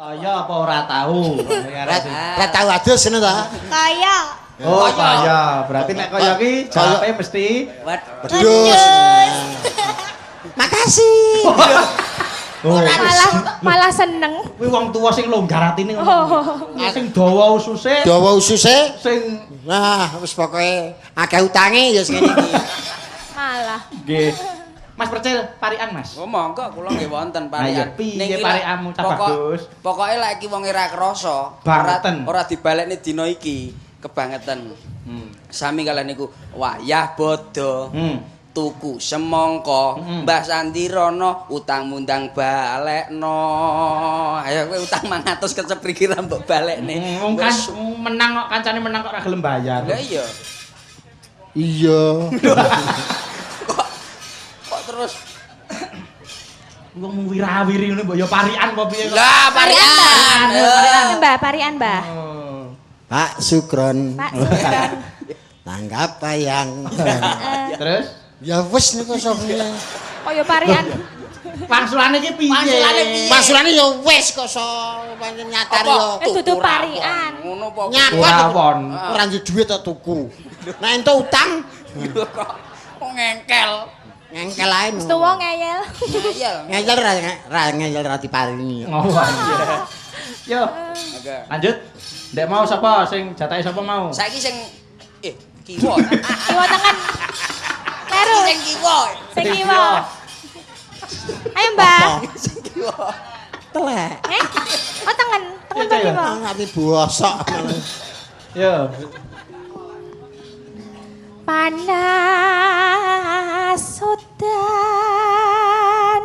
Kaya apa ora tahu? Ora tau adus ngono ta? Kaya. Oh, kaya. Berarti nek kaya ki jawabe mesti Wedhus. Makasih. Oh, Malah seneng. Kuwi wong tuwa sing longgar atine ngono. Sing dawa ususe, Dawa ususe. sing Nah, wis pokoke akeh utange ya sing ngene iki. Malah. Nggih. Mas Percil, parikan Mas. Oh monggo kula nggih wonten Ayo, parikan. piye parikanmu, Cah Bagus? Pokoke lek iki wong ora krasa, ora dibalekne dina iki, kebangetan. Sami kalian niku wayah bodho. Tuku semangka, Mbah Sandi rono utang mundang balekno. Ayo kowe utang 500 kecepriki ra mbok balekne. Wong kan menang kok kancane menang kok ora gelem bayar. Lah iya. Iya. Kok terus wong mung wirawiri ngono mbok ya parikan apa piye kok. Lah parikan. Mbah, parikan, Mbah. Oh. Pak Sukron. Pak Sukron. Tanggap yang. Terus Ya wis niku sopine. Kaya parikan. Wangsulane iki piye? Wangsulane piye? Wangsulane ya wis kok so pancen nyatane ya. Wis dudu parikan. Ngono apa? Nyapa Rawon. Ora duwe duit tok tuku. Nek entuk utang kok ngengkel. Ngengkel ae. Wis tuwa ngeyel. Ngeyel. Ngeyel ra ngeyel ra diparingi. Oh iya. Yo, lanjut. Ndek mau sapa sing jatahe sapa mau? Saiki sing kiwa. Kiwa tangan. Kleru. Sing kiwa. Sing kiwa. Ayo, Mbah. Sing kiwa. Telek. Oh, tangan. Tangan Iya, kiwa. Ati bosok. Yo. Panas udan.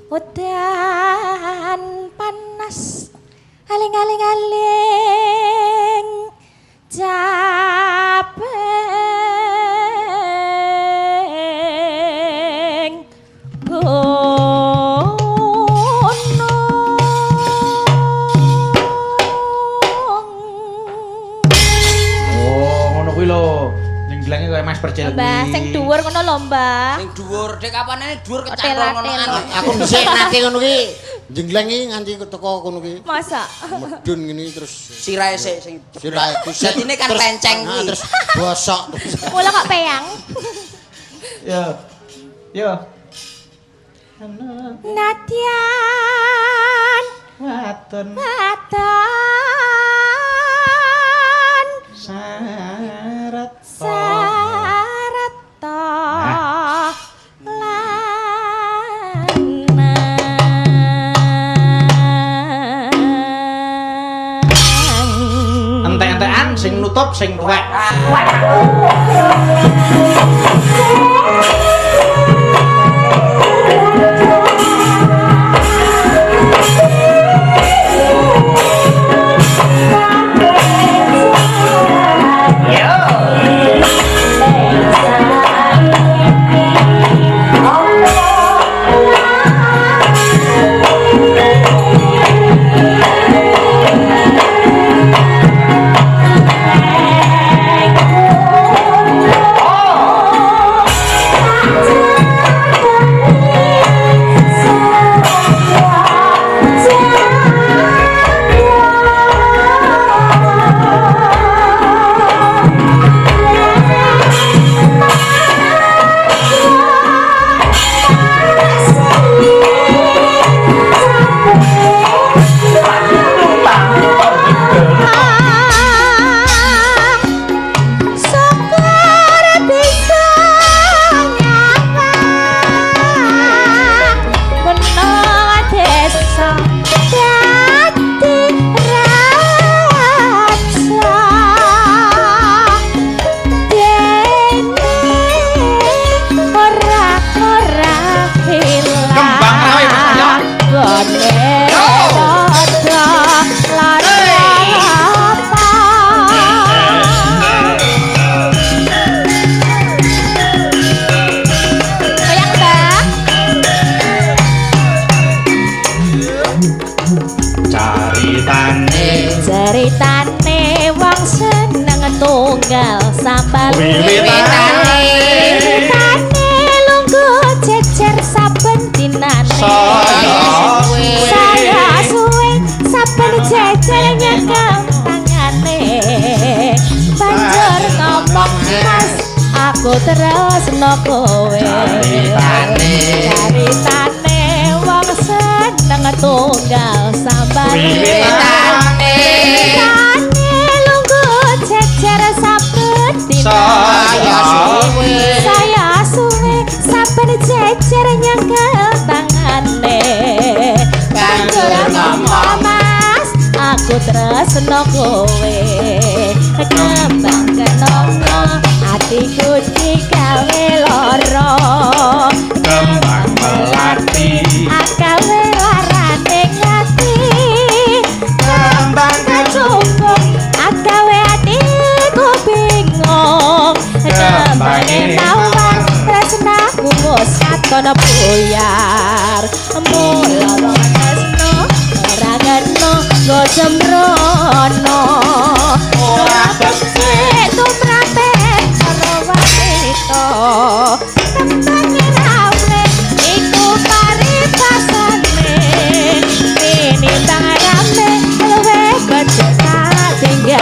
Udan panas. Aling-aling-aling capeng gunung. Oh, ngono kuwi lho. Nyengglenge kaya Mas Percil. Mbah, sing dhuwur ngono lho, Mbah. Sing dhuwur, dek kapanane dhuwur kecantol ngono Otel-otel. Aku dhisik nate ngono ki. Jenggleng iki nganti teko kono ki. Masa? Medun ngene terus sirahe sik sing sirahe buset. Dadine kan lenceng kuwi. Terus bosok. Mula kok peyang. Yo. Yo. Nadyan Waton waton syarat sarata lanang. Entek-entekan sing nutup sing tuwek. Syukur bisa nyapa menawa desa dadi raja dene ora ora hilang Kembang rawe, Mas Aryo. Gone padha lara apa. Goyang, Mbak. Caritane Ceritane wong seneng tunggal sambal Wiwitane. Wiwitane lungguh jejer saben dinane. Saya Saya suwe jejer nyekem tangane banjur ngomong mas aku tresno kowe. Caritane wong seneng tunggal sambale. Wiwitane lungguh jejer saben dina. Saya suwe saben jejer nyekel tangane banjur ngomong mas aku tresno kowe. Kembang kenanga atiku digawe lara. Kembang melati akawe larane ati. Kembang kecubung akawe atiku bingung. Kembange tawar tresnaku wis katon buyar. Mula wong tresno ora kena nggo sembrono. Ora becik tumrape para wanita. Tembange rame iku paribasane. Tinimbang rame luwih becik katinggale.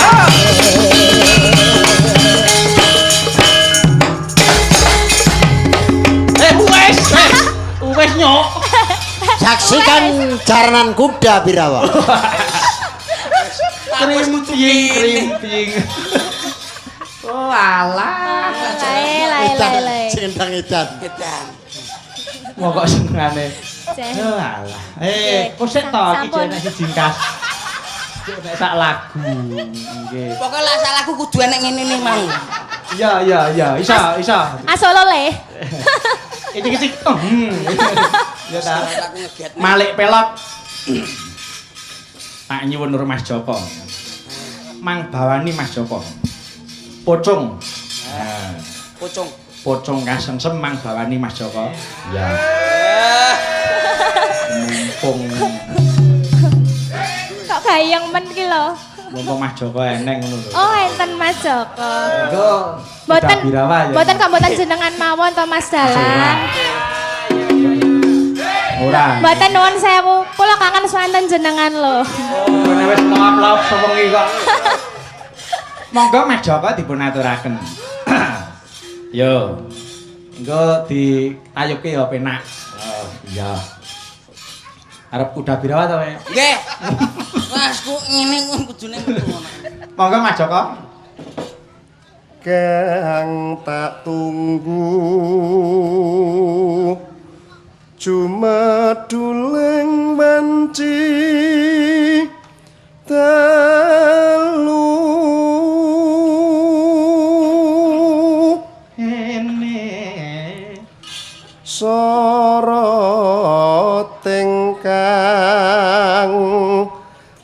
Wes, wes nyok. Saksikan jaranan kuda Birawa. Krimping, krimping. Oh alah. Lae lae lae. Sing endang edan. Edan. Wong kok senengane. Oh alah. Kok sik to iki jek nek siji kas. Jek nek sak lagu. Nggih. Pokoke lak sak lagu kudu enek ngene ne mang. Iya iya iya, iso iso. Asolo le. Icik-icik. Ya ta. Aku ngeget. Malik pelok. Tak nyuwun nur Mas Joko. Mang bawani Mas Joko. Pocong. Nah, Pocong. pocong kasengsem mang bawani Mas Joko. Iya. Mumpung Kok gayeng men ki lho. mumpung Mas Joko eneng ngono lho. Oh, enten Mas Joko. Engko Mboten Birawa ya. mboten kok mboten jenengan mawon to Mas Dalang. Ora. Mboten nuwun sewu, kula kangen swanten jenengan lho. Kene wis lop-lop sewengi kok. Monggo Mas Joko dipun aturaken. Yo. Engko ditayubke ya penak. Oh, iya. Arep kuda birawa to, Mek? Nggih. Mas ku ngene kudune metu ngono. Monggo Mas Joko. Kang tak tunggu jumeduling wanci dalu Ene soroting kang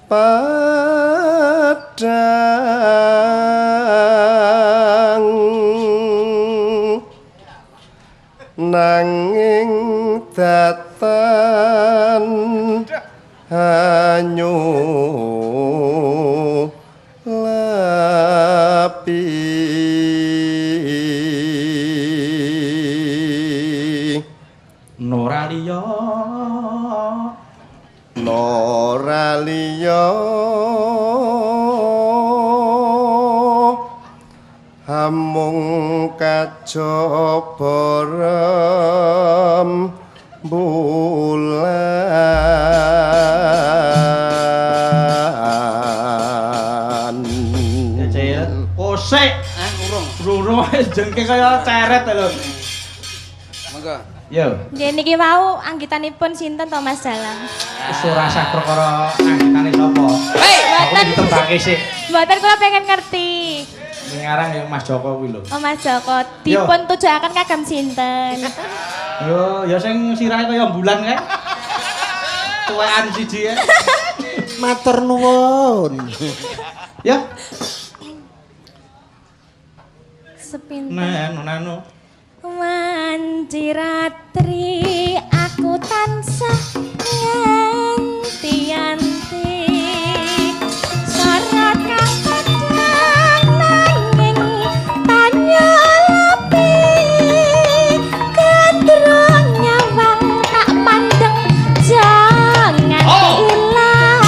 padang nanging datan hanyu lapi. Nora liya. Nora liya hamung kajaba rembulan. Ya Cil. Kosek. Ah, urung. Ruru wis jengke kaya ceret lho. Monggo. Yo. Nggih niki wau anggitanipun sinten to Mas Dalang? Wis ora sah perkara anggitane sapa. Hei, Aku ditembake sik. Mboten kula pengen ngerti. Sing aran ya Mas Joko kuwi lho. Oh Mas Joko, dipun tujuaken kagem sinten? Yo, ya sing sirahe kaya bulan kae. Tuwekan siji ya. Matur nuwun. Ya. Sepinten. Nanu nanu. Wanci ratri aku tansah nganti-anti sorot kang padhang nanging tanya lepi gandrung nyawang tak pandeng jangan ilang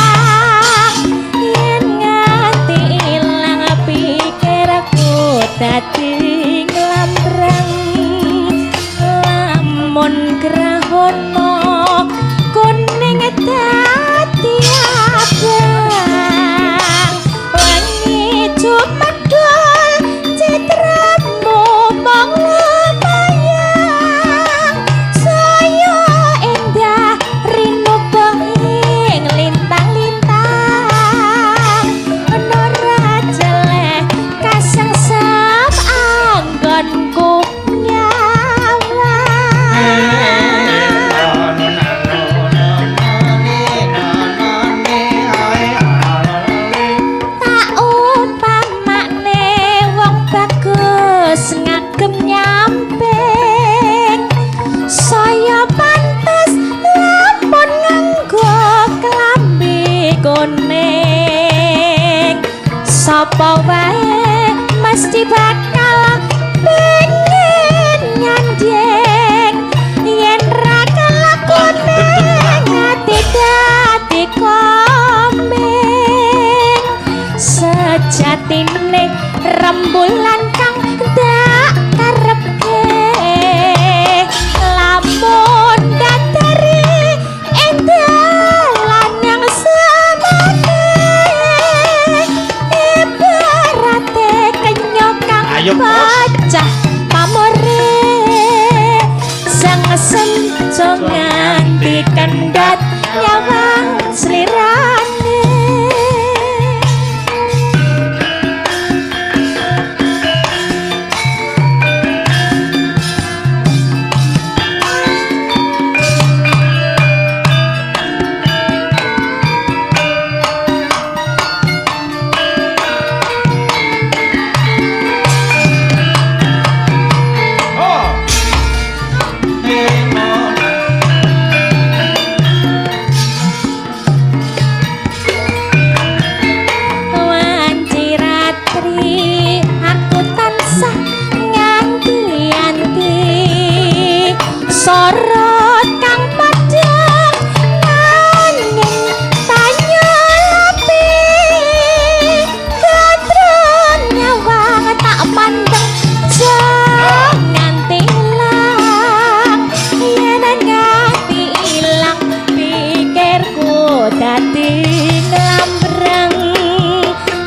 kuning. Sapa wae mesti bakal pengen nyanding yen ra kelakone ati dadi komeng. Sejatine rembulan kang dak karepke lamun dadari endalan yang semake ibarate kenyo kang pecah pamore sang senjo nganti kendhat nyawang slirane. Sorot kang padhang nanging tanya lapi katron nyawang tak pandeng nganti ilang yen nganti ilang pikirku dadi nglambreng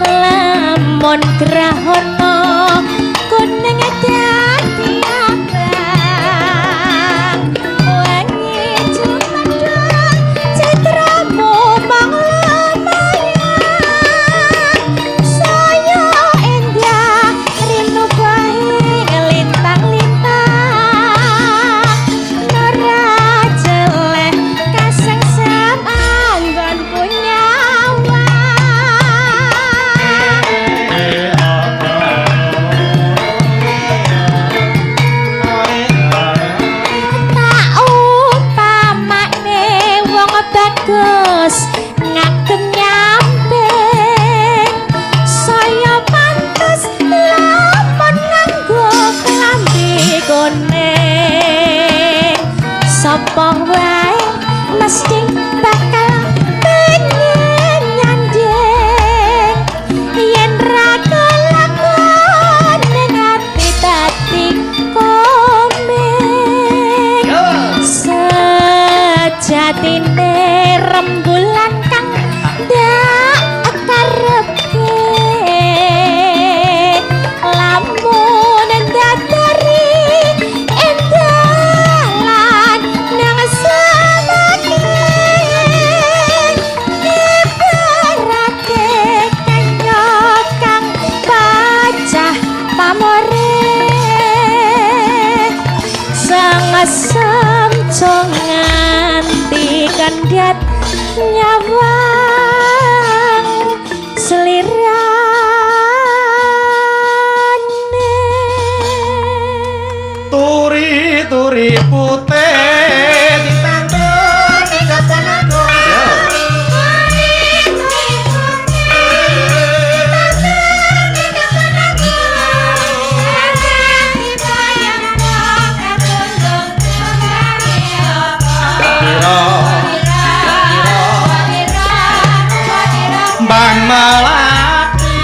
lamun grahana kuning dadi abang wengi jumedhung citramu mung lumayan saya endah rinu bae lintang-lintang ora jeleh kasengsem anggonku nyawang. Tak umpamane wong bagus ngagem nyamping saya pantes lamun nganggo klambi kuning. Sapa wae mesti bakal pengen nyanding yen ra kelakon ning ati dadi komeng. Sejatine rembulan kang ndak karepke lamun dadari endalan nang semake ibarate kenya kang pacah pamore sang semco nganti kendhat nyawang slirane. Turi-turi putih ditantun kapan aku. Bang Melati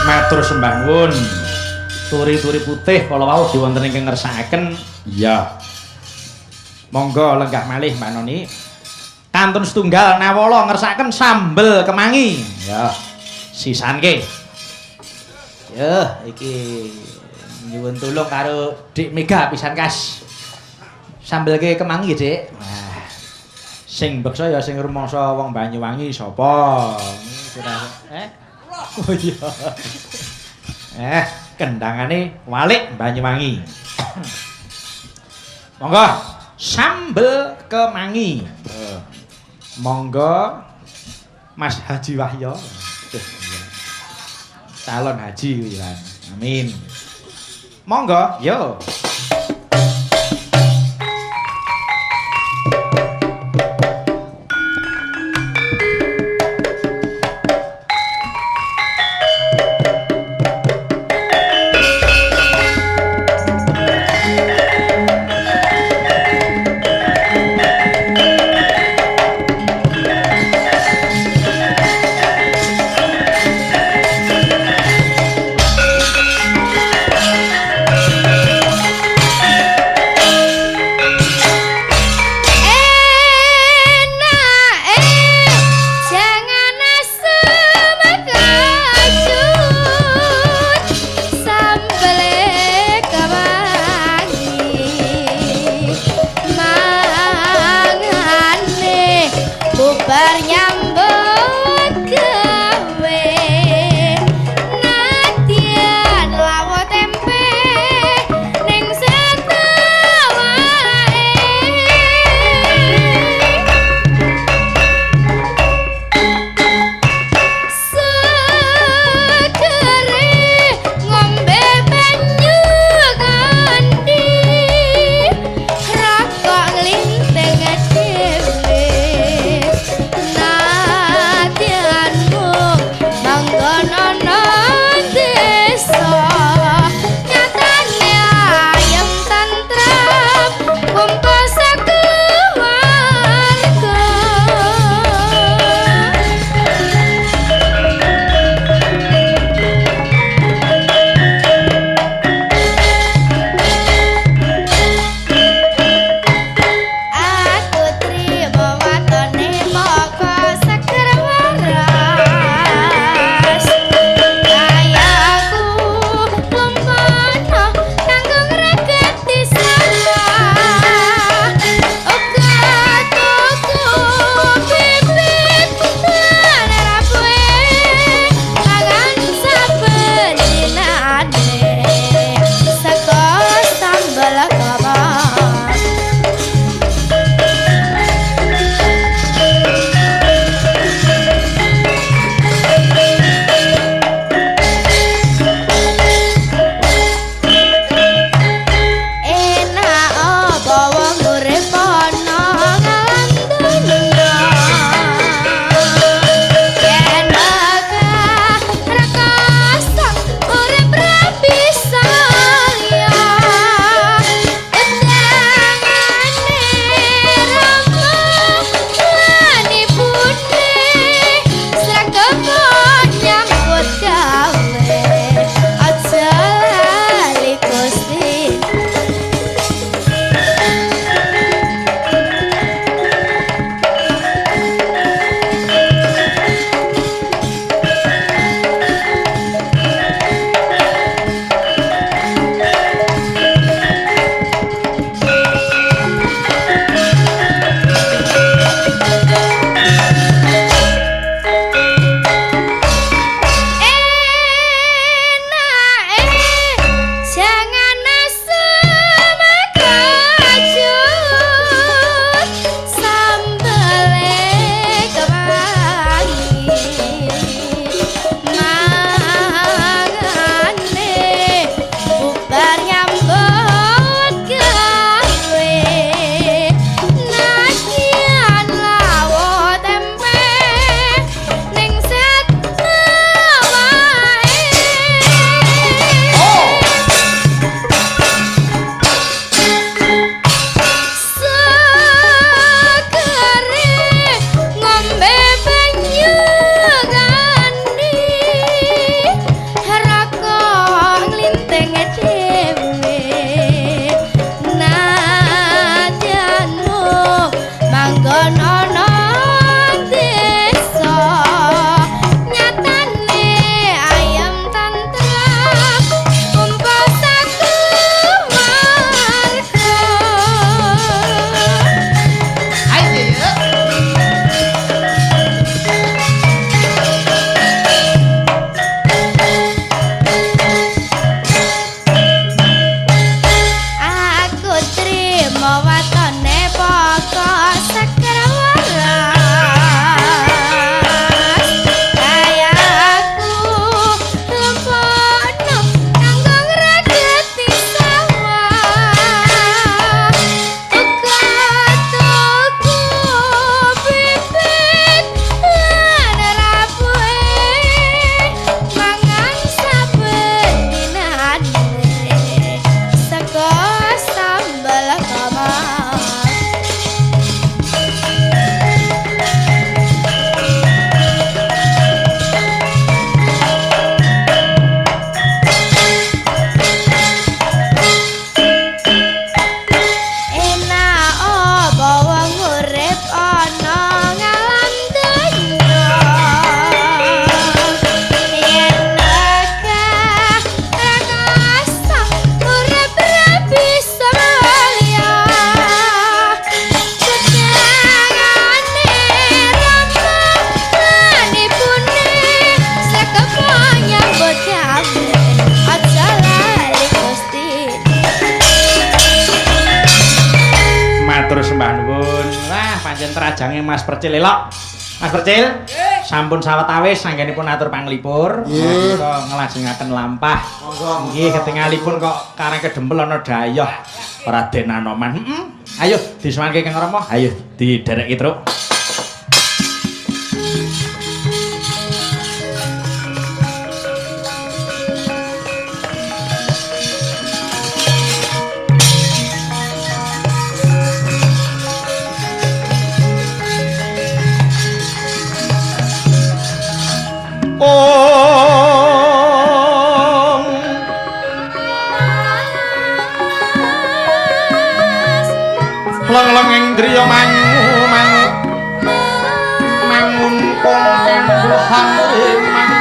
Matur sembah nuwun. Turi-turi putih kala wau diwonten ingkang ngersakaken. Iya. Monggo lenggah malih Mbak Noni. Kantun setunggal nawala ngersakaken sambel kemangi. Ya. Sisanke. Ya, iki nyuwun tulung karo Dik Mega pisan kas. Sambelke kemangi, Dik. Wah. Sing beksa ya sing rumangsa wong Banyuwangi sapa? Oh iya. Kendangane Walik Banyuwangi. Monggo sambel kemangi. Monggo Mas Haji Wahyo. Calon haji kuwi. Amin. Monggo, yo. sajange Mas Percil elok. Mas Percil, sampun sawetawis anggenipun atur panglipur. Nggih. Menika nglajengaken lampah. Monggo. Nggih, ketingalipun kok karang kedempel ana dayoh Raden Anoman. Heeh. Ayo disuwanke Kang Rama. Ayo didereki, Truk. Om. Leng-leng ing driya mangu mangu mangun kong luhan remang.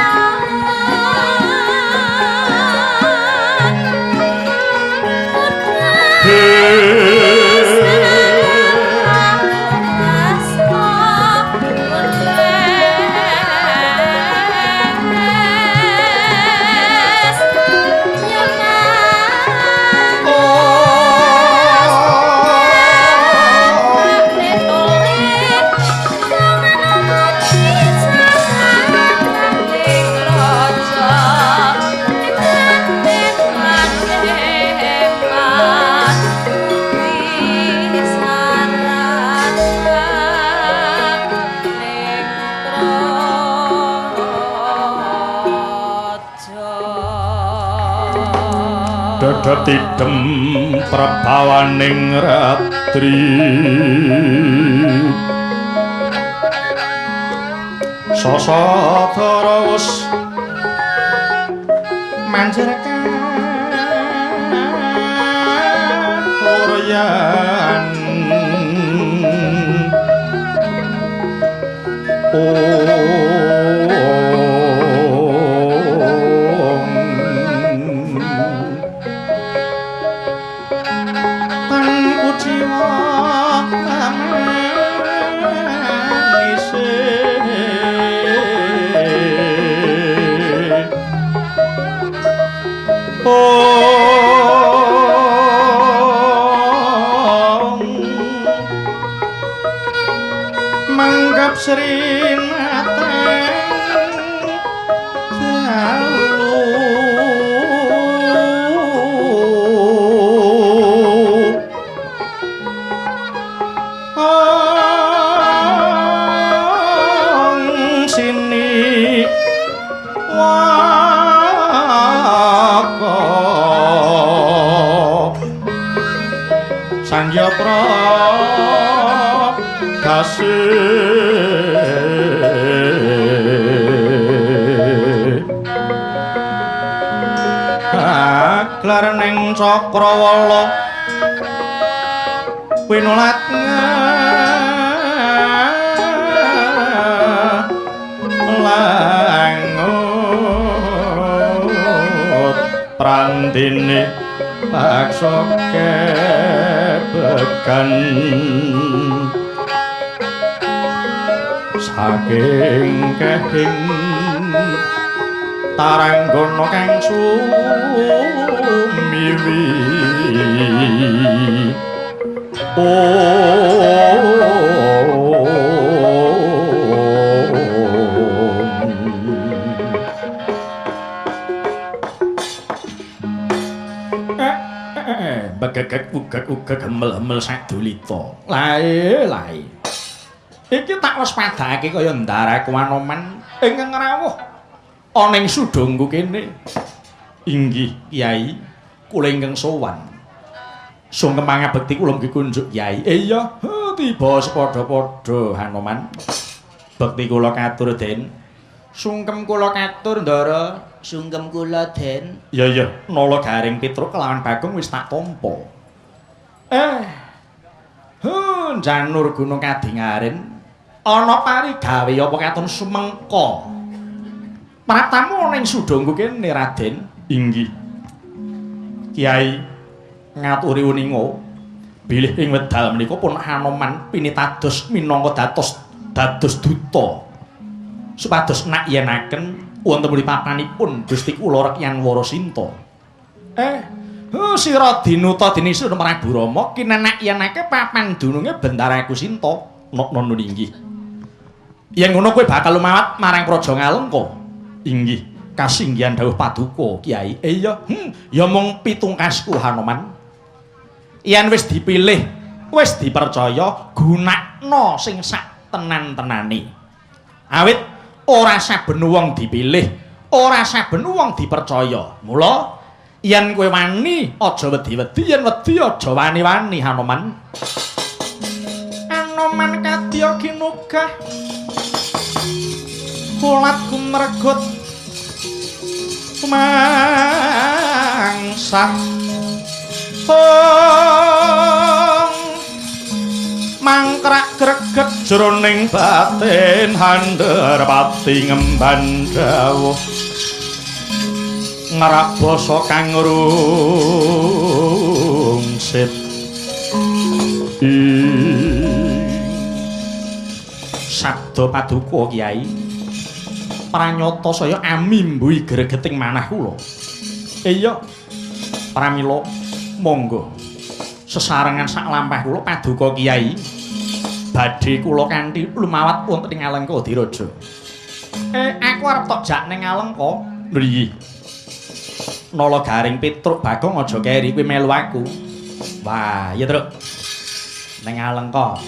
Tidem prabawaning ratri sasatara wis manjer katuryan. Manggap Sri Nateng dalu ong sini waka sangya prakase aglar ning cakrawala winulat langut prandene paksa kebegan saking kehing taranggana kang sumiwi. Begegek ugek ugek hemel-hemel sadulita. Lae lae. Iki tak waspadake kaya ndaraku Anoman ingkang rawuh ana ing sudungku kene. Inggih Kyai, kula ingkang sowan. Sungkem pangabekti kula mugi kunjuk Kyai. Iya, tiba sepadha-padha Hanoman. Bekti kula katur Den. Sungkem kula katur Ndara. Sungkem kula Den. Iya iya, nala garing Petruk kelawan Bagong wis tak tampa. Janur gunung kadingaren ana parigawe apa katon sumengka. Praptamu ana ing sudungku kene Raden. Inggih. Kyai ngaturi uninga bilih ing wedal menika pun Hanoman pinitados minangka dados duta supados nak yenaken wonten mriki papanipun Gusti kula Rekyan Warasinta. Sira dinuta dening Sun Prabu Rama kinenak yenake papan dununge Bendara Kusinta. Nok inggih. Yen ngono kowe bakal lumawat marang Praja Ngalengka. Inggih, kasinggihan dawuh paduka, Kyai. Iya, ya mung pitungkasku Hanoman. Yen wis dipilih, wis dipercaya, gunakno sing sak tenan-tenane. Awit ora saben wong dipilih, ora saben wong dipercaya. Mula yen kowe wani aja wedi-wedi, yen wedi aja wani-wani Hanoman. Hanoman kadya kinugah kulat kumregut mangsah ong mangkrak greget jroning batin handherpati ngemban dawuh ngrabasa kang rungsit. Sabda paduka Kyai, pranyata saya amimbuhi gregeting manah kula. Iya, pramila monggo sesarengan sak lampah kula paduka Kyai badhe kula kanthi lumawat wonten ing Alengka Diraja. Aku arep tok jak ning Alengka. Mriyi. Nala Garing Petruk Bagong aja keri kowe melu aku. Wah, iya Truk. Ning Alengka.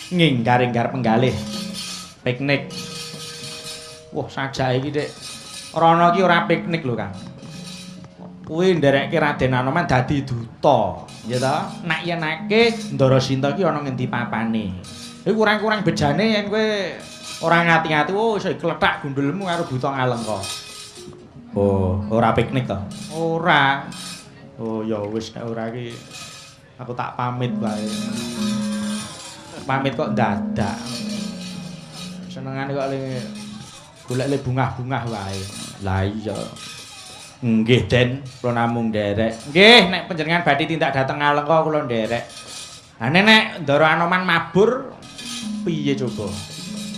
Nginggar-inggar penggalih. Piknik. Wah, sajake iki Dik. Rono iki ora piknik lho, Kang. Kuwi nderekke Raden Anoman dadi duta, ya ta? Nek yenake Ndara Sinta iki ana ngendi papane. Iku kurang-kurang bejane yen kowe ora ngati-ati, oh iso klethak gundulmu karo buta Ngalengka. Oh, ora piknik to? Ora. Oh, ya wis nek ora iki aku tak pamit wae. Pamit kok dadak. Senengane kok le golek le bungah-bungah wae. Lah iya. Nggih, Den, kula namung nderek. Nggih, nek panjenengan badhe tindak dhateng Ngalengka kula nderek. Lah nek Ndara Anoman mabur piye coba?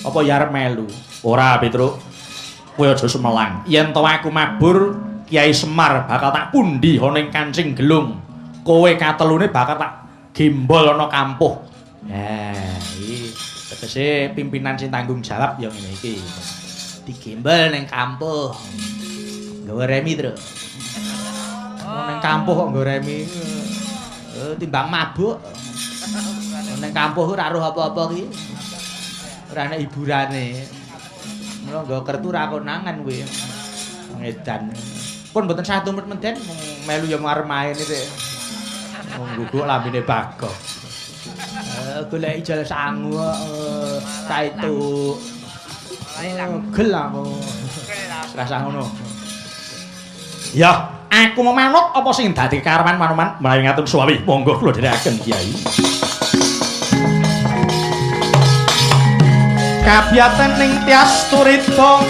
Apa ya arep melu? Ora, Petruk. Kowe aja sumelang. Yen to aku mabur, Kyai Semar bakal tak pundi ana ing kancing gelung. Kowe katelune bakal tak gembol ana kampuh. Nah, iki tegese pimpinan sing tanggung jawab ya ngene iki. Digembol ning kampuh. Nggawa remi, Truk. Ning kampuh kok nggawa remi. Timbang mabuk. Ning kampuh ora roh apa-apa ki. Ora ana hiburane. Mula nggawa kertu ora konangan kuwi. Ngedan. Pun mboten sah tumut menden melu ya arep main iki. Wong guguk lambene Bagong. Golek ijol sangu kok saitu. Gel aku. Rasah ngono. Ya, aku mau manut apa sing dadi karepan Manoman menawi ngatur suwawi. Monggo kula dherekaken Kyai. Kabiyaten ning Tyas Turita.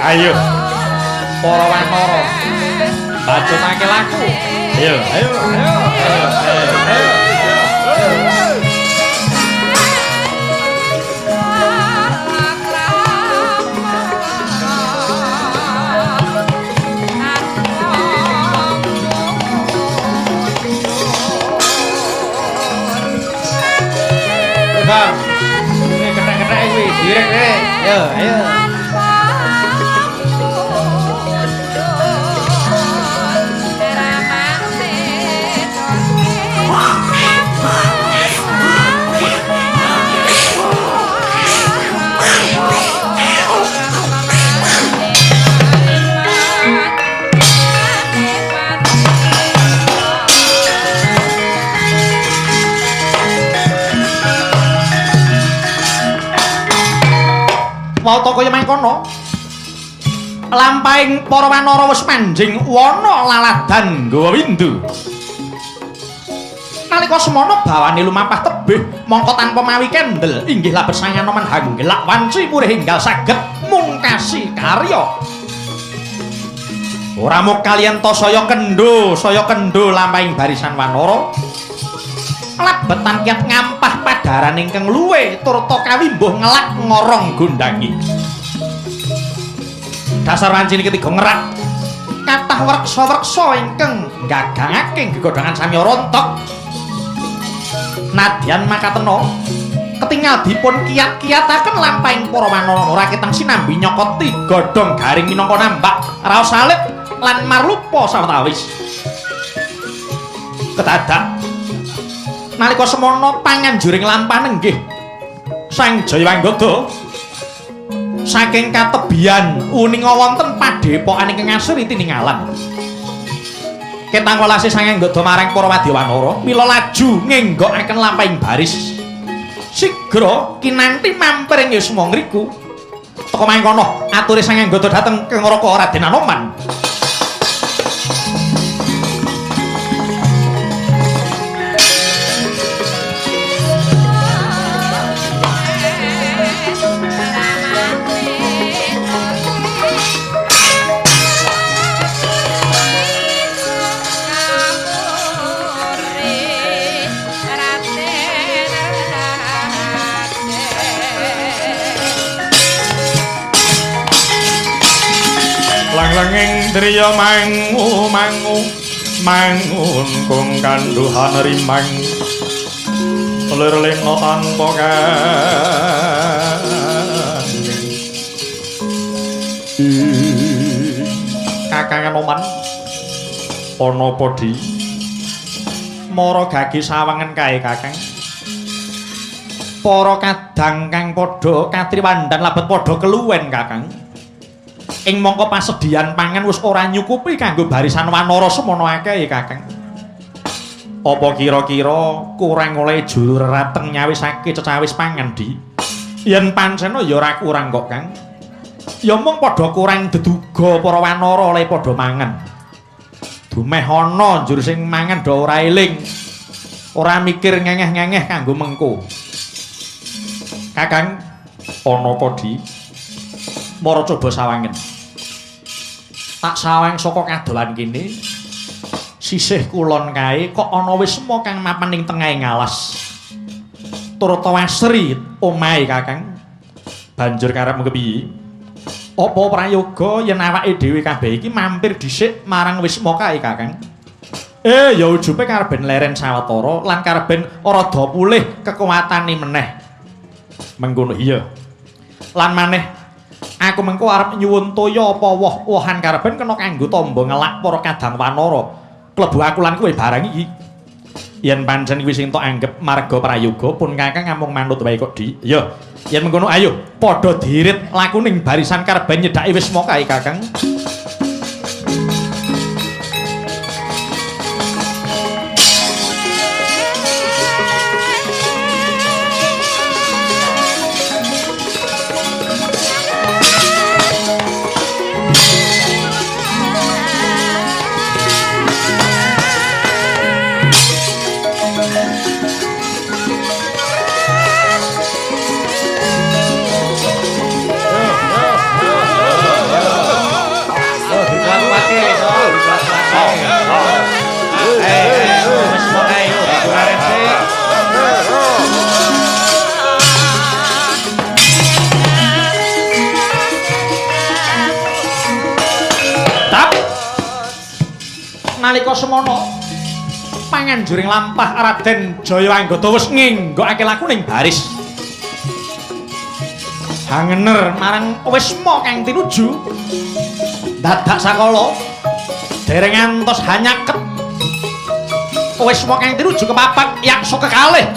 Ayo para wanara bacutake laku. Ayo ayo ayo ayo ayo. Diiring. Yo, ayo. Wata kaya mangkono. Lampahing para wanara wis manjing wana laladan nggawa windu. Nalika semono bawane lumampah tebih mongko tanpa mawi kendel inggih labet Sang Anoman hanggelak wanci murih enggal saged mungkasi karya. Ora mung kaliyan ta saya kendho lampahing barisan wanara. Lebetan kiat ngampah padaran ingkang luwe turta kawimbuh ngelak ngorong gondangi. Dasar wancine ketiga ngerak kathah wreksa-wreksa ingkang gagangake gegodhangan sami rontok. Nadyan makatena ketingal dipun kiat-kiataken lampahing para wanara ora ketang sinambi nyokoti godhong garing minangka nambak raos alit lan marlupa sawetawis. Kedadak nalika semono panganjuring lampah nenggih Sang Jayawanggada saking katebian uninga wonten padhepokan ingkang asri tiningalan. Ketang welase Sang Anggada marang para wadya wanara mila laju ngenggokaken lampahing baris. Sigra kinanti mampir ing yusma ngriku. Teka mangkono ature Sang Anggada dhateng Kang Raka Raden Anoman. Langlenging driya mangu mangu mangun kung kanduhan rimang lir lena tanpa kandhing. Kakang Anoman ana apa di mara gagi sawangen kae Kakang. Para kadang kang padha katriwandan labet padha keluwen Kakang. Ing mangka pasedian pangan wis ora nyukupi kanggo barisan wanara semono akeh Kakang. Apa kira-kira kurang oleh juru rateng nyawisake cecawis pangan di? Yen pancena ya ora kurang kok Kang. Ya mung padha kurang deduga para wanara oleh padha mangan. Dumeh ana njur sing mangan do ora eling. Ora mikir ngengeh-ngengeh kanggo mengko. Kakang ana apa di? Mara coba sawangen. Tak sawang saka kadolan kene. Sisih kulon kae kok ana wisma kang mapan ing tengahing alas. Turta wasri omahe Kakang. Banjur karepmu kepiye? Apa prayoga yen awake dhewe kabeh iki mampir dhisik marang wisma kae Kakang? Ya ujube karben leren sawetara lan karben rada pulih kekuatane meneh. Mengkono iya. Lan maneh aku mengko arep nyuwun toya apa woh-wohan karben kena kanggo tamba ngelak para kadang wanara. Klebu aku lan kowe barang iki. Yen pancen kuwi sing tok anggep marga prayoga pun Kakang amung manut wae kok Di. Ya, yen mengkono ayo padha dirit lakuning barisan karben nyedhaki wisma kae Kakang. Nalika semono panganjuring lampah Raden Jayawanggada wis ngenggokake lakuning baris. Hangener marang wisma kang tinuju. Dadak sakala dereng ngantos hanyaket wisma kang tinuju kepapat yaksa kekalih.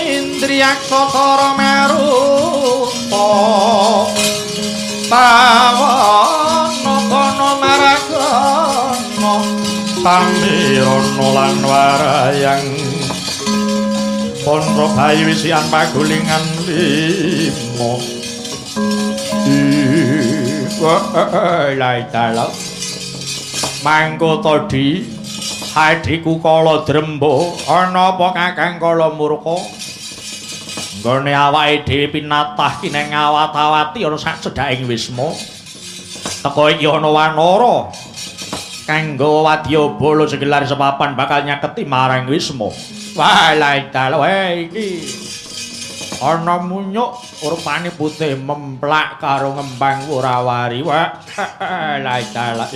Indriyaksa maruta pawana kana maragana samirana lan warayang panca bayi wisian pagulingan lima. Laitala mangko tadi hadiku kala drembo ana apa Kakang Kala Murka? Nggone awake dhewe pinatah ki nang awat-awati ana sak cedhaking wisma. Teko iki ana wanara kang nggawa wadyabala segelar sepapan bakal nyaketi marang wisma. Wah, laitala wae iki ana munyuk rupane putih memplak karo ngembang wurawari. Wah, laitala.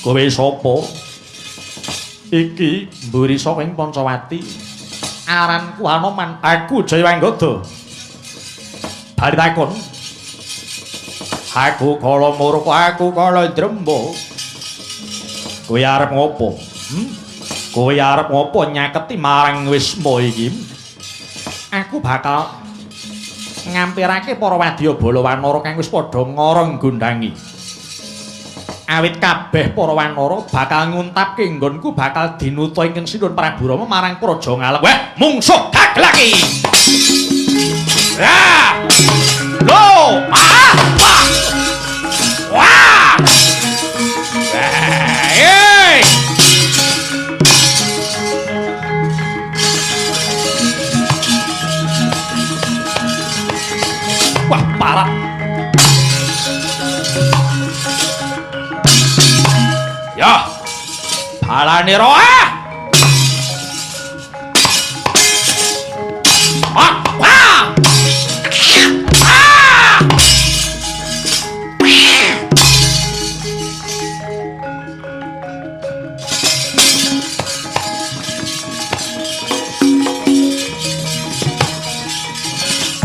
Kowe sapa? Iki mburi saka ing Pancawati. Aranku Hanoman, aku Jayawanggada. Bali takon. Aku Kala Murka, aku Kala Dremba. Kowe arep ngopo? Kowe arep ngopo nyaketi marang wisma iki? Aku bakal ngampirake para wadyabala wanara kang wis padha ngorong gondangi. Awit kabeh para wanara bakal nguntapke nggonku bakal dinuta ingkang Sinuwun Prabu Rama marang Praja Ngalem. Weh, mungsuh gaglaki. Ya. Lo, ah, wah. Wah. Hey. Wah, parah. Ya, balane roh. Ah, wah. Ah.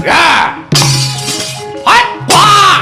Ya. Hai, wah.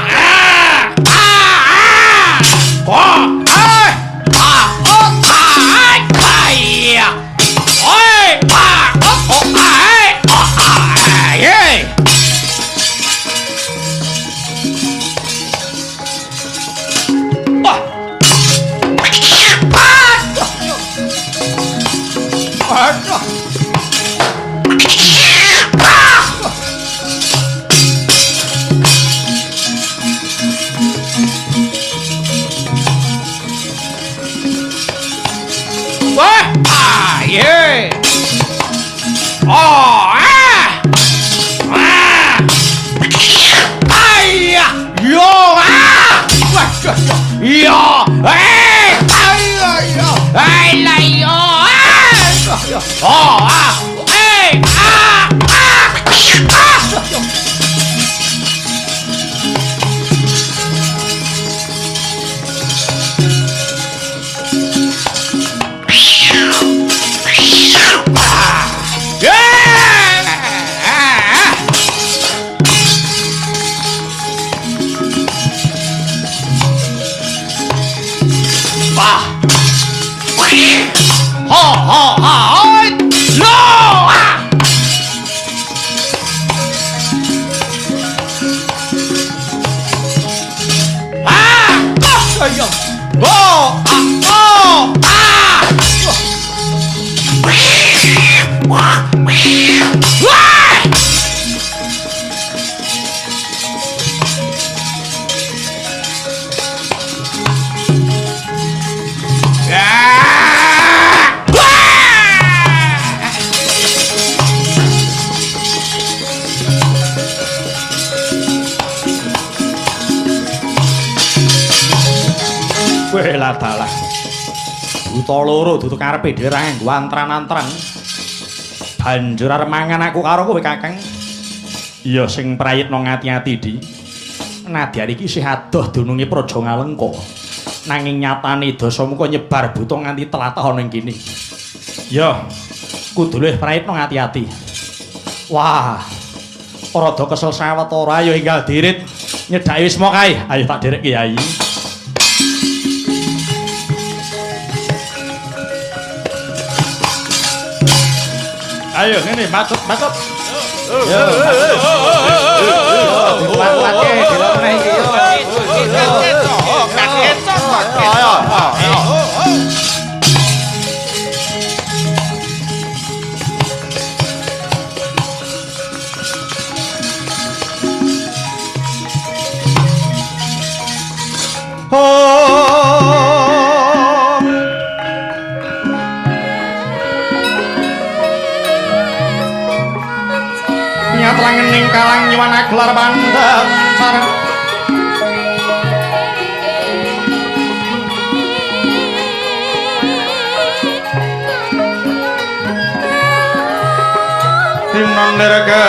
Ah, ah, ah. Wah. Weh lah dalah. Buta loro dudu karepe dhewe ra nganggo antran-antran. Banjur arep mangan aku karo kowe Kakang. Iya sing prayitna ngati-ati, Di. Nadyan iki isih adoh dununge Praja Ngalengka. Nanging nyatane Dasamuka nyebar buta nganti tlatah ana ing kene. Ya, kudu luwih prayitna ngati-ati. Wah. Rada kesel sawetara ayo enggal dirit nyedhaki wisma kae. Ayo tak derek Kyai. Ayo ngene matut-matut. Yo. Dikuat-kuatke, delok meneh iki yo. Ayo, ayo. Nyatlangening kalang nyuwana gelar pandhem sareng timnon nirga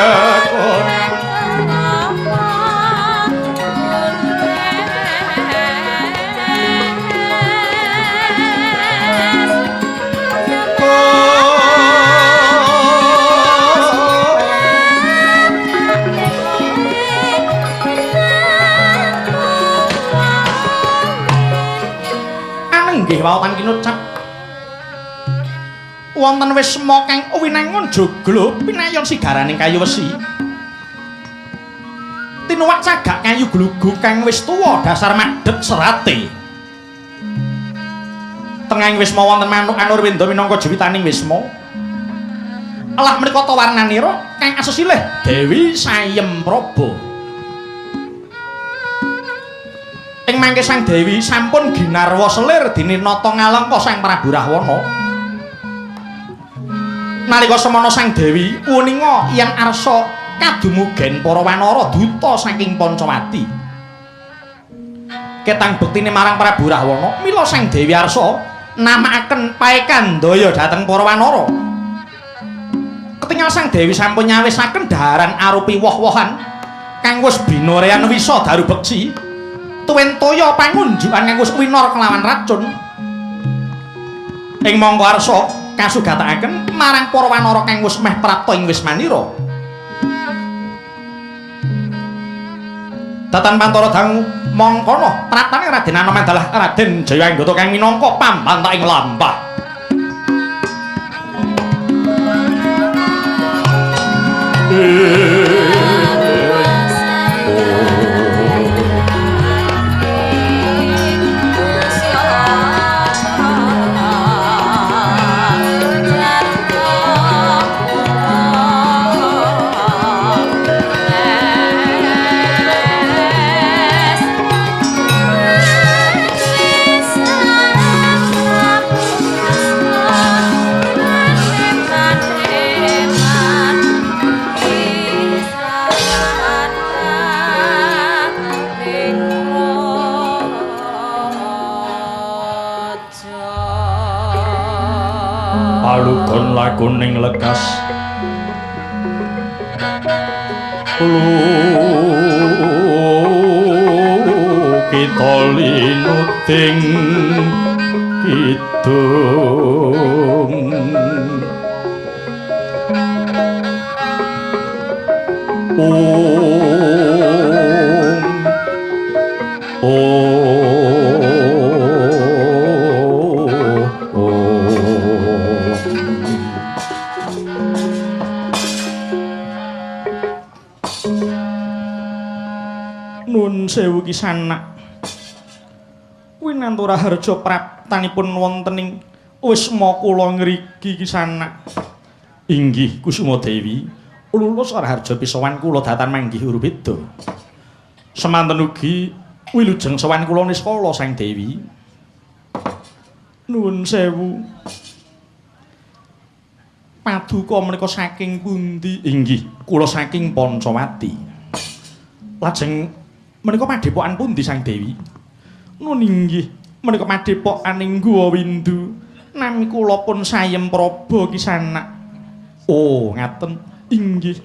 nggih wau kinucap wonten wisma kang winangun joglo pinayon sigaraning kayu wesi tinuwak cagak kayu glugu kang wis tuwa dasar madhet serate. Tengahing wisma wonten manuk Anurwenda minangka jewitaning wisma. Elah menika warnanira kang asesilih Dewi Sayem Praba. Ing mangke Sang Dewi sampun ginarwa selir dene nata ngalengka Sang Prabu Rahwana. Nalika semana Sang Dewi uninga yen arsa kadumugen para wanara duta saking Pancawati. Ketang bektine marang Prabu Rahwana, mila Sang Dewi arsa namakaken paekandaya dhateng para wanara. Ketingal Sang Dewi sampun nyawisaken dhaharan arupi woh-wohan kang wis binorean wisa daru beksi. Tuwin toya pangunjukan kang wis winor kelawan racun. Ing mangka arsa kasugatakaken marang para wanara kang wis meh prapta ing wismanira. Datan pantara dangu mangkono praptane Raden Anom adalah Raden Jayanggata kang minangka pambantah ing lampah. Palugon lakuning lekas kita linuting kidung. Nun sewu kisanak Winantura harja praptanipun wonten ing wisma kula ngriki kisanak. Inggih Kusuma Dewi, lulus raharja pisowan kula datan manggih Urubeda. Semanten ugi wilujeng sowan kula niskala Sang Dewi. Nuwun sewu. Paduka menika saking pundi? Inggih, kula saking Pancawati. Lajeng menika padhepokan pundi Sang Dewi? Nun inggih, Menika padepokaning Guwa Windu. Nami kula pun Sayem Praba kisanak. Oh, ngaten. Inggih.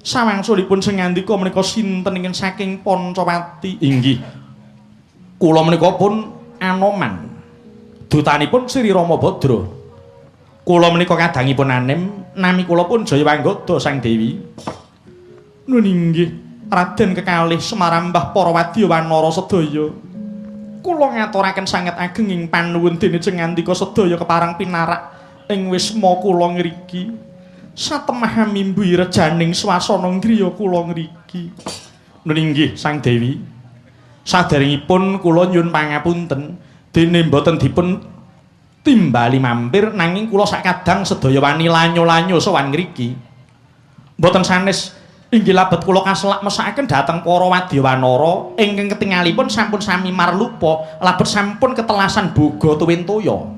Sawangsulipun sing ngandika menika sinten ingkang saking Pancawati? Inggih. Kula menika pun Anoman. Dutanipun Sri Rama Badra. Kula menika kadangipun anem, nami kula pun Jayawanggada Sang Dewi. Nun inggih, Raden kekalih semarambah para wadya wanara sedaya. Kula ngaturaken sanget agenging panuwun dene jeng ngandika sedaya kepareng pinarak ing wisma kula ngriki. Satemah mimbuhi rejaning swasana griya kula ngriki. Nun inggih Sang Dewi. Saderengipun kula nyuwun pangapunten dene mboten dipun timbali mampir nanging kula sakadang sedaya wani lanyo-lanyo sowan ngriki. Mboten sanes inggih labet kula kaselak mesakaken dhateng para wadya wanara ingkang ketingalipun sampun sami marlupa labet sampun ketelasan boga tuwin toya.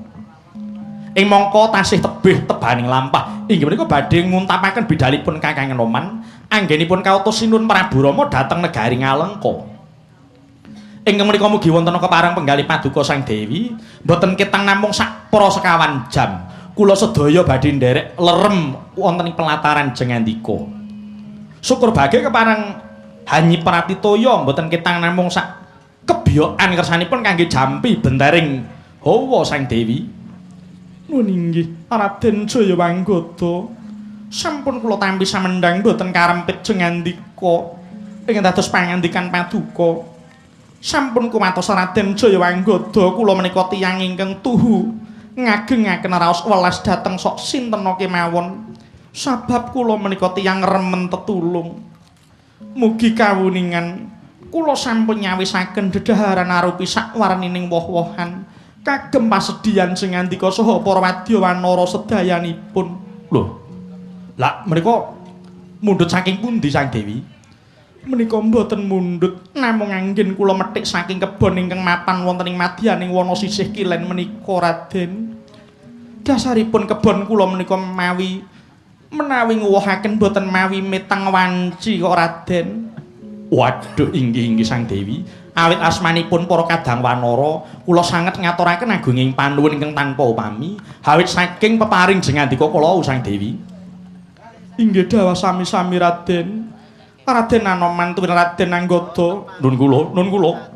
Ing mangka tasih tebih tebaning lampah inggih menika badhe nguntapaken bidalipun Kakang Anoman anggenipun kautus Sinuwun Prabu Rama dhateng negari Ngalengka. Ingkang menika mugi wonten kepareng penggalih paduka Sang Dewi mboten ketang namung sak para sekawan jam kula sedaya badhe nderek lerem wonten ing pelataran jengandika. Syukur bage kepareng hanyi pratitoya mboten ketang namung sak kebyokan kersanipun kangge jampi bentering hawa Sang Dewi. Nun inggih Raden Jayawanggada sampun kula tampi samendhang mboten karempit jengandika ingkang dados pangandikan paduka. Sampun kumatos Raden Jayawanggada kula menika tiyang ingkang tuhu ngagengaken raos welas dhateng sok sinten kemawon. Sabab kula menika tiyang remen tetulung. Mugi kawuningan kula sampun nyawisaken dedaharan arupi sakwarnining woh-wohan kagem pasedian sing ngandika saha para wadya wanara sedayanipun. Lho. Lah menika mundhut saking pundi Sang Dewi? Menika mboten mundhut namung anggen kula methik saking kebon ingkang mapan wonten ing madyaning wana sisih kilen menika Raden. Dasaripun kebon kula menika mawi menawi nguwuhaken mboten mawi metang wanci kok Raden. Waduh inggih-inggih Sang Dewi, awit asmanipun para kadang wanara kula sanget ngaturaken agunging panuwun ingkang tanpa upami awit saking peparing jengandika kula Sang Dewi. Inggih dawah sami-sami Raden. Raden Anoman tuwin Raden Anggada. Nun kula, nun kula.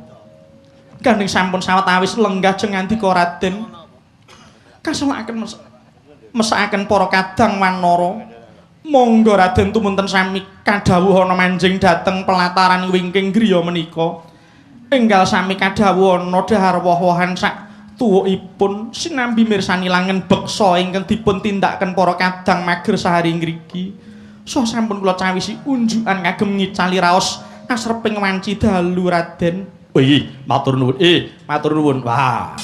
Gandeng sampun sawetawis lenggah jengandika Raden. Kaselakaken mesakaken para kadang wanara. Monggo Raden tumunten sami kadhawuhana manjing dhateng pelataran wingking griya menika. Enggal sami kadhawuhana dhahar woh-wohan sak tuwukipun sinambi mirsani langen beksa ingkang dipun tindakaken para kadang mager sahari ngriki. So sampun kula cawisi unjukan kagem ngicali raos asreping wanci dalu Raden. Oh iya, matur nuwun. Matur nuwun. Wah.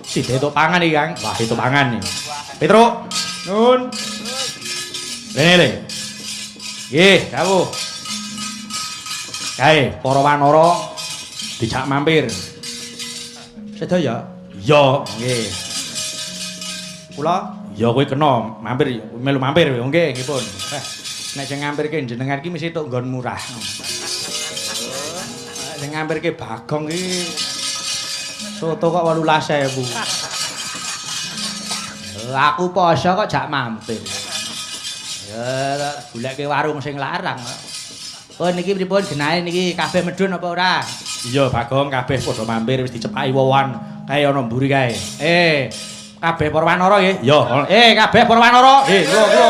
Sida entuk pangan iki, Kang. Wah, itu pangan iki. Petruk. Nun. Rene le. Nggih, dawuh. Kae para wanara dijak mampir. Sedaya? Iya, nggih. Kula? Ya kowe kena mampir, melu mampir nggih, nggih pun. Nek sing ngampirke jenengan iki mesti tok nggon murah. Nek sing ngampirke Bagong iki soto kok 18.000. Aku poso kok jak mampir. Ya goleke warung sing larang. Oh niki pripun genahe niki kabeh medhun apa ora? Iya Bagong kabeh padha mampir wis dicepaki wowan kae ana mburi kae. Kabeh para wanara nggih. Iya, kabeh para wanara. Nggih, kula.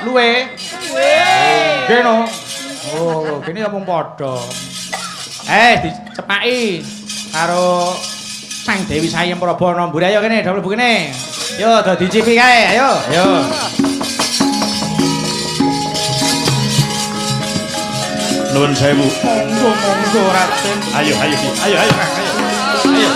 Luwe. Luwe. Nggih no. Oh, kene ya mung padha. Dicepaki karo Sang Dewi Sayem Praba ana mburi. Ayo kene, do mlebu kene. Yo do dicipi kae, ayo. Ayo. Nuwun sewu. Monggo monggo Raden. Ayo ayo ayo ayo ayo. Ayo.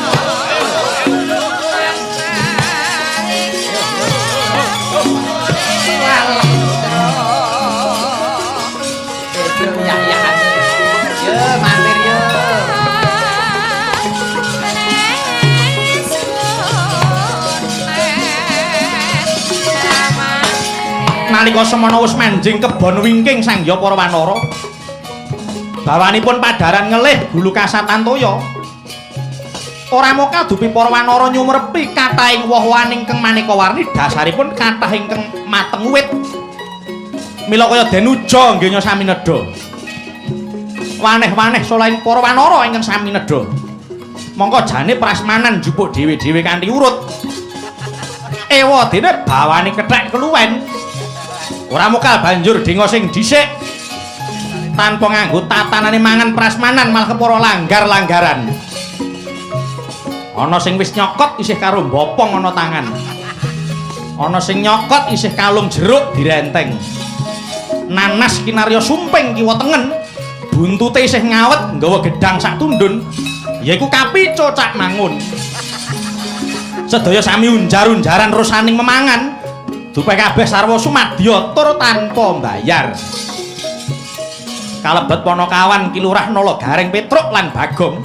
Yo mampir yo. Nalika semana wis manjing kebon wingking sangya para wanara. Bawanipun padaran ngelih gulu kasatan toya. Ora mokal dupi para wanara nyumrepi kathahing woh-wohan ingkang maneka warni dasaripun kathah ingkang mateng wit. Mila kaya denuja nggenya sami nedha. Waneh-waneh salahing para wanara ingkang sami nedha. Mongko jane prasmanan njupuk dhewe-dhewe kanthi urut. Ewa dene bawane kethek keluwen. Ora mokal banjur denga sing dhisik. Tanpa nganggo tatanane mangan prasmanan malah kepara langgar-langgaran. Ana sing wis nyokot isih karo mbopong ana tangan. Ana sing nyokot isih kalung jeruk direnteng. Nanas kinarya sumping kiwa tengen, buntute isih ngawet nggawa gedhang sak tundun, yaiku kapico Cak Mangun. Sedaya sami unjar-unjaran rosaning memangan, dupe kabeh sarwa sumadya tur tanpa mbayar. Kalebet Ponokawan Ki Lurah Nala Gareng Petruk lan Bagong.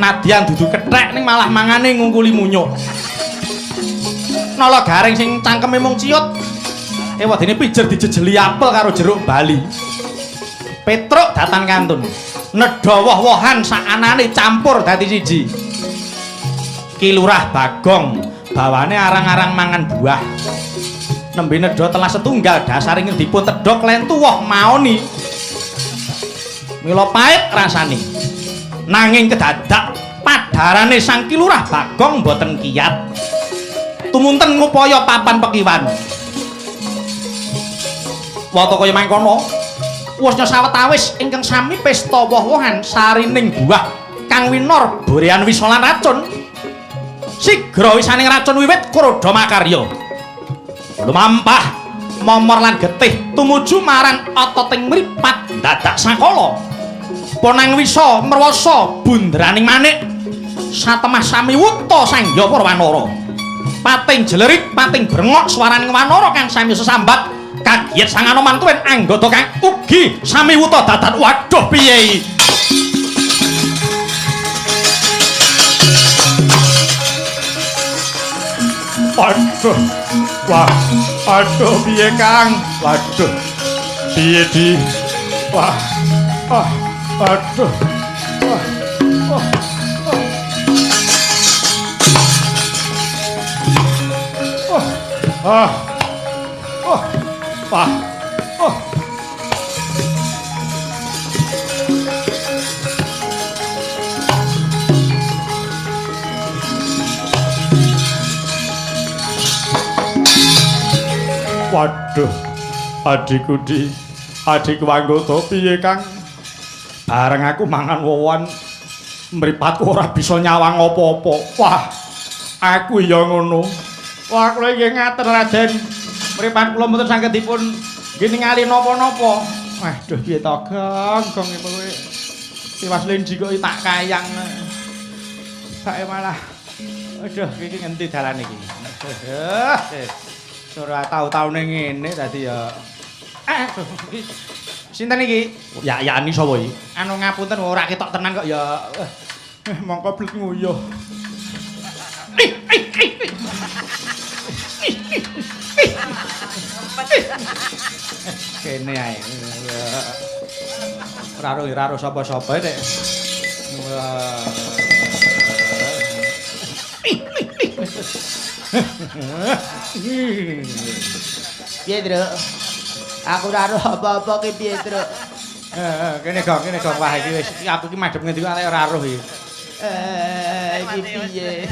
Nadyan dudu kethek ning malah mangane ngungkuli munyuk. Nala Gareng sing cangkeme mung ciut, ewadene pijer dijejeli apel karo jeruk bali. Petruk datan kantun, nedha woh-wohan sakanane campur dadi siji. Ki Lurah Bagong bawane arang-arang mangan buah. Nembe nedha telah setunggal dasare dipun tedhok lentu woh maoni. Mila pait rasane. Nanging kedadak padarane Sang Ki Lurah Bagong mboten kiyat. Tumunten ngupaya papan pekiwan. Wata kaya mangkono, wusnya sawetawis ingkang sami pesta woh-wohan sarining buah kang winor borean wisa lan racun. Sigra wisaning racun wiwit kroda makarya. Lumampah momor lan getih tumuju marang ototing mripat dadak sakala. Ponang wisa merwasa bundraning manik satemah sami wuta sangya para wanara. Pating jelerik, pating brengok swaraning wanara kang sami sesambat kaget sang Anoman tuwin anggota kang ugi sami wuta dadan. Waduh piye. Waduh. Wah, aduh piye Kang? Waduh. Piye di? Wah. Ah, aduh. Wah. Oh. Oh. Ah. Oh. Wah. Oh. Waduh, adikku di, adikku anggota piye Kang? Bareng aku mangan wowoan, mripatku ora bisa nyawang apa-apa. Wah, aku ya ngono. Wah, kula nggih ngaten Raden. Mripat kula mboten saged dipun nggih ningali napa-napa. Waduh, piye to, Gong? Gong kowe. Tiwas lenji kok tak kayang. Sae malah. Aduh, iki ngendi dalan iki? Ora tau-taune ngene dadi ya. Sinten iki? Ya yani sapa iki? Anu ngapunten ora ketok tenan kok ya. Mongko blet nguyuh. Kene ae. Ora ro sapa-sapa nek. Piye, Truk? Aku ora roh apa-apa ki piye, Truk? Kene Gong, kene Gong. Wah iki wis aku iki madhep ngendi kok ora roh iki. Iki piye?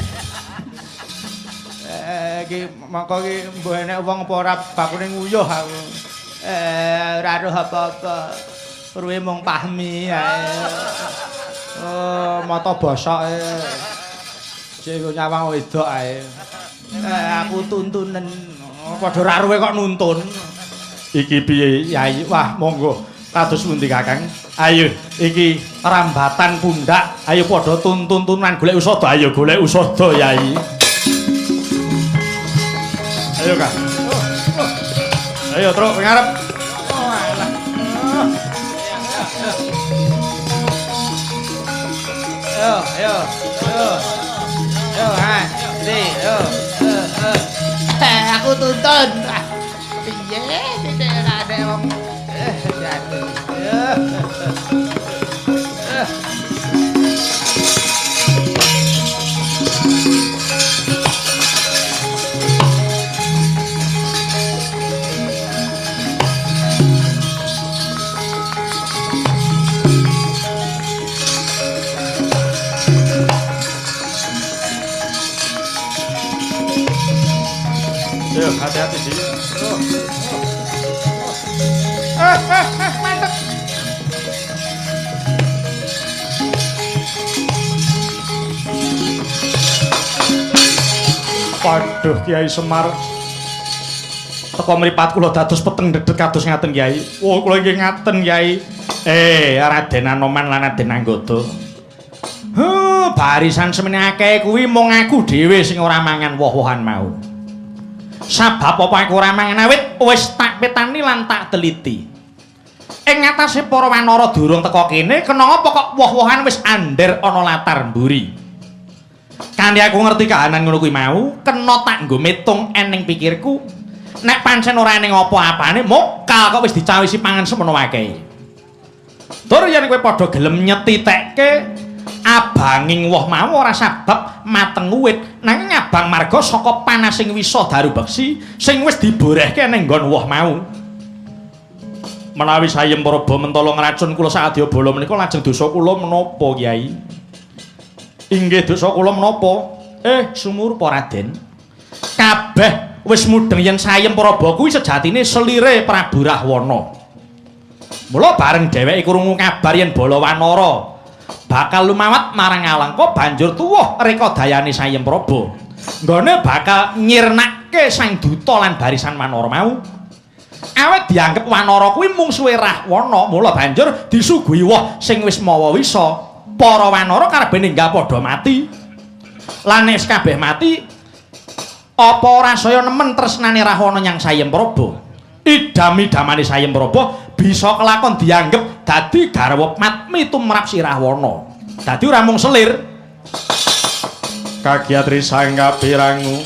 Iki mongko iki mbuh enek wong apa ora bakune nguyuh aku. Ora roh apa-apa. Ruwe mung pahmi ae. Oh, mata bosok e. Sik nyawang wedok ae. Aku tuntunen. Padha ra ruwe kok nuntun. Iki piye Yai? Wah, monggo. Kados pundi Kakang? Ayo, iki rambatan pundak. Ayo padha tuntun-tuntunan golek usada. Ayo golek usada, Yai. Ayo, Kang. Ayo, truk ngarep. Oh, alah. Ayo, ayo. Ayo. Ayo, ha. Iki, ayo. Aku tuntun. Piye sithik ora ada wong. Yo, hati-hati sih. Mantep. Waduh, Kiai Semar. Teko mripat kula dados peteng dedet kados ngaten, Kiai. Oh, kula inggih ngaten, Kiai. Raden Anoman lan Raden Anggada. Huh, barisan semene akeh kuwi mung aku dhewe sing ora mangan woh-wohan mau. Sabab apa aku ora mangan awit wis tak petani lan tak teliti. Ing ngatasé para wanara durung teka kene, kena apa kok woh-wohan wis andher ana latar mburi. Kanthi aku ngerti kahanan ngono kuwi mau, kena tak nggo metung ening pikirku. Nek pancen ora ening apa-apane, mokal kok wis dicawisi pangan semono akeh. Tur yen kowe padha gelem nyetitekke abanging woh mau ora sabab mateng wit, nanging abang marga saka panasing wisa daru beksi sing wis diborehke ning nggon woh mau. Menawi Sayem Praba mentala ngracun kula saadya bala menika lajeng dosa kula menapa, Kyai? Inggih dosa kula menapa? Sumurpa Raden. Kabeh wis mudheng yen Sayem Praba kuwi sejatine selire Prabu Rahwana. Mula bareng dheweke krungu kabar yen bala wanara bakal lumawat marang Alengka banjur tuwuh rekadayane Sayem Praba. Nggone bakal nyirnake Sang Duta lan barisan wanara mau. Awit dianggep wanara kuwi mungsuhe Rahwana, mula banjur disuguhi woh sing wis mawa wisa. Para wanara karepe ninggal padha mati. Lan nek kabeh mati, apa ora saya nemen tresnane Rahwana nyang Sayem Praba? Idam-idamane Sayem Praba bisa kelakon dianggep dadi garwa matmi tumrap si Rahwana. Dadi ora mung selir. Kagiatri sang kapirangu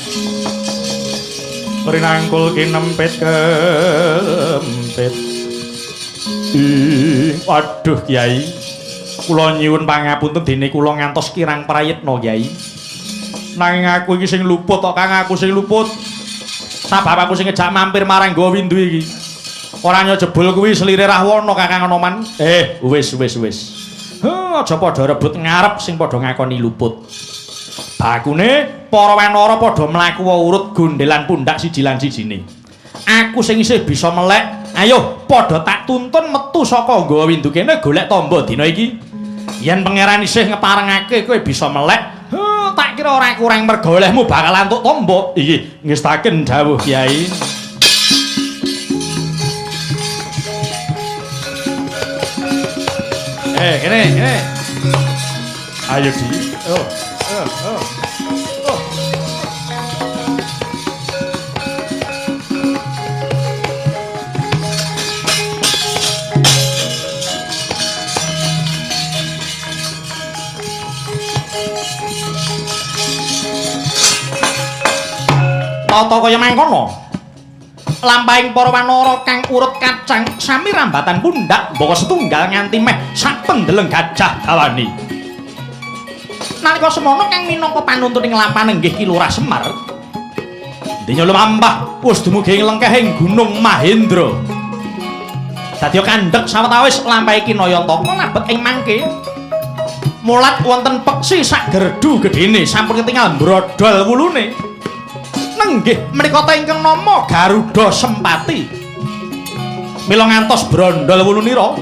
rinangkul kinempit kempit. Waduh Kyai, kula nyuwun pangapunten dene kula ngantos kirang prayitna Kyai. Nanging aku iki sing luput kok Kang, aku sing luput. Sabab aku sing ngejak mampir marang Goa Windu iki. Ora nyo jebul kuwi selire Rahwana Kakang Anoman. Wis wis wis. Heh, aja padha rebut ngarep sing padha ngakoni luput. Bakune para wanara padha mlaku urut gondelan pundak siji lan sijine. Aku sing isih bisa melek, ayo padha tak tuntun metu saka Goa Windu kene golek tamba dina iki. Yen pangeran isih ngeparengake kowe bisa melek, heh, tak kira ora kurang merga olehmu bakal antuk tamba. Iki ngestaken dawuh Kyai. Kene, kene. Ayo di. Oh, oh, oh. Oh. Tata kaya mangkono. Lampahing para wanara kang urut kacang sami rambatan pundak mbaka setunggal nganti meh sapendeleng gajah dawane. Nalika semono kang minangka panuntun ing lampahan inggih Ki Lurah Semar. Dinya lumampah wis dumugi ing lengkehing Gunung Mahendra. Dadi kandhek sawetawis lampahe Ki Nayantaka labet ing mangke. Mulat wonten peksi sak gerdu gedene sampun ketingal brodol wulune. Nenggih menika ta ingkang nama Garuda Sempati. Mila ngantos brondol wulunira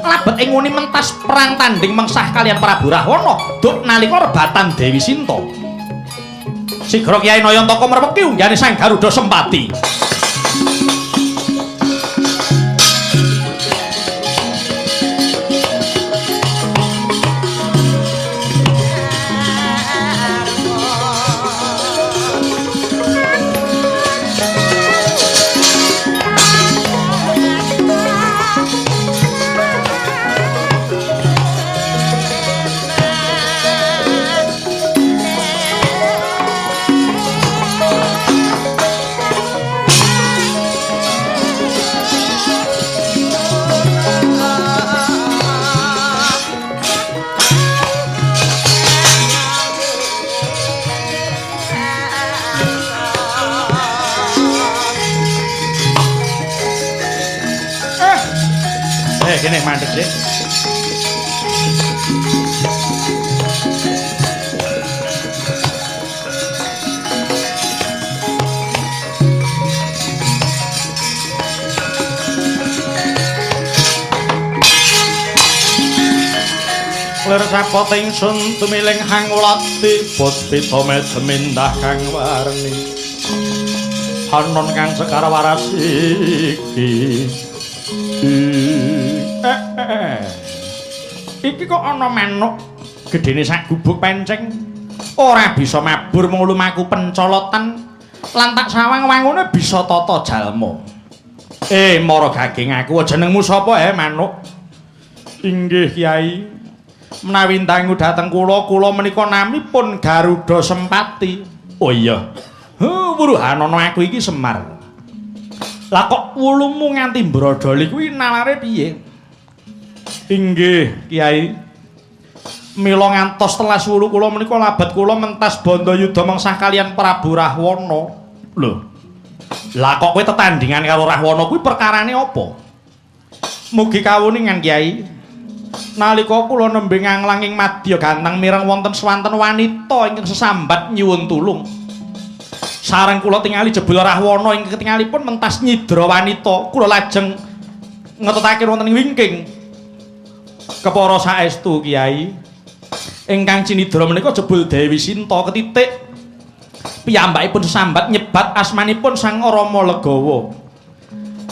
labet ing nguni mentas perang tanding mengsah kaliyan Prabu Rahwana duk nalika rebatan Dewi Sinta. Sigra Kyai Nayantaka mrepeki unggahane Sang Garuda Sempati. Kene mandek sik. Angger sapot ingsun tumiling hangulati puspita mejemindah kang warni anon kang sekar waras iki. Iki kok ana manuk gedene sak gubuk penceng ora bisa mabur mung lumaku pencolotan lan tak sawang wangune bisa tata jalma. Mara gaging aku jenengmu sapa manuk? Inggih Kyai. Menawi dangu dhateng kula, kula menika namipun Garuda Sempati. Oh iya. Wuruhanono aku iki Semar. Lah kok wulumu nganti mbrodoli kuwi nalare piye? Inggih Kyai. Mila ngantos telas wulu kula menika labet kula mentas bandayuda mengsah kaliyan Prabu Rahwana. Lho. Lah kok kowe tetandingan karo Rahwana kuwi perkarane apa? Mugi kawuningan Kyai. Nalika kula nembe nganglang ing madya gantang mireng wonten swanten wanita ingkang sesambat nyuwun tulung. Sareng kula tingali jebul Rahwana ingkang ketingalipun mentas nyidra wanita, kula lajeng ngetutake wonten ing wingking. Kepara saestu Kyai. Ingkang cinidra menika jebul Dewi Sinta ketitik. Piyambakipun sesambat nyebat asmanipun Sang Rama Legawa.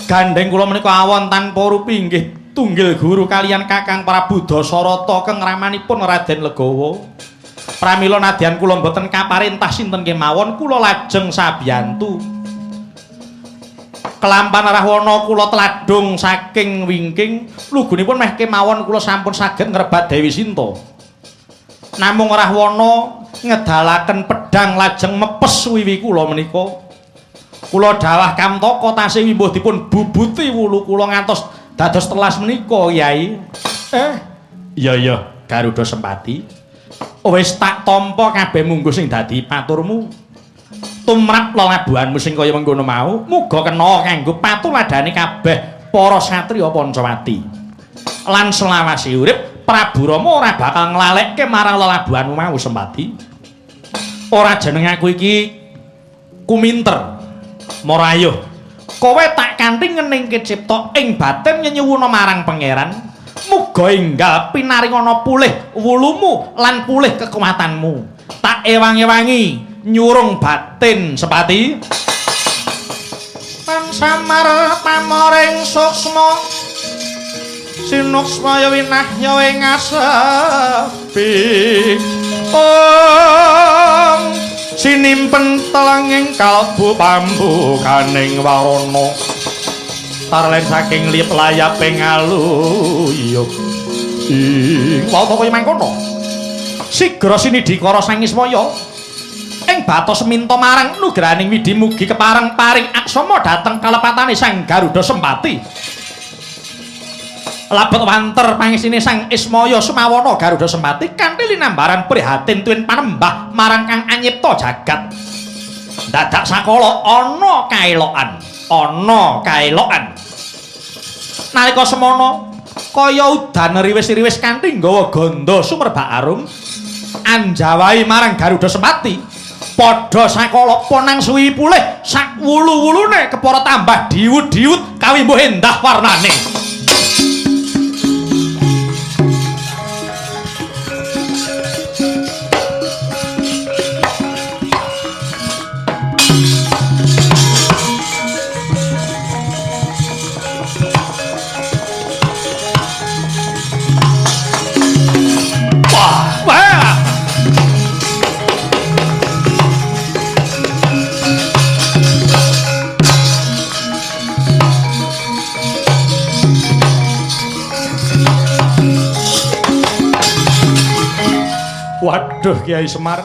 Gandeng kula menika awon tanpa rupi inggih tunggil guru kaliyan Kakang Prabu Dasarata keng ramanipun Raden Legawa. Pramila nadyan kula mboten kaparentah sinten kemawon kula lajeng sabiyantu. Kelampan Rahwana kula tladung saking wingking lugunipun meh kemawon kula sampun saged ngrebat Dewi Sinta. Namung Rahwana ngedalaken pedhang lajeng mepes wiwi kula menika. Kula dawah kamtaka tasih wimbuh dipun bubuti wulu kula ngantos dados telas menika Kyai. Iya iya Garuda Sempati. Wis tak tampa kabeh mungguh sing dadi paturmu. Tumrap lelabuhanmu sing kaya mengkono mau, muga kena kanggo patuladhane kabeh para satriya Pancawati. Lan selawase urip Prabu Rama ora bakal nglalekke marang lelabuhanmu mau Sempati. Ora jeneng aku iki kuminter. Marayuh. Kowe tak kanthi ngeningke cipta ing batin nyenyuwuna marang pangeran. Muga enggal pinaringana pulih wulumu lan pulih kekuatanmu. Tak ewang-ewangi nyurung batin Sempati. Tan samar pamoring suksma sinuksma ya winahya ing asepi. Om sinimpen telenging kalbu pambukaning warana tarlen saking lip layaping aluyuk. Ing wau kaya mangkono sigra sinidikara Sang Ismaya ing batos minta marang nugrahaning widhi mugi kepareng paring aksama dhateng kalepatane Sang Garuda Sempati. Labet wanter pangesine Sang Ismaya sumawana Garuda Sempati kanthi linambaran prihatin tuwin panembah marang kang anyipta jagat. Dadak sakala ana kaelokan, ana kaelokan. Nalika semana kaya udan riwis-riwis kanthi nggawa gandha sumerbak arum anjawahi marang Garuda Sempati. Padha sakala ponang suwi pulih sak wulu-wulune kepara tambah diwut-diwut kawimbuh endah warnane. Waduh Kiai Semar.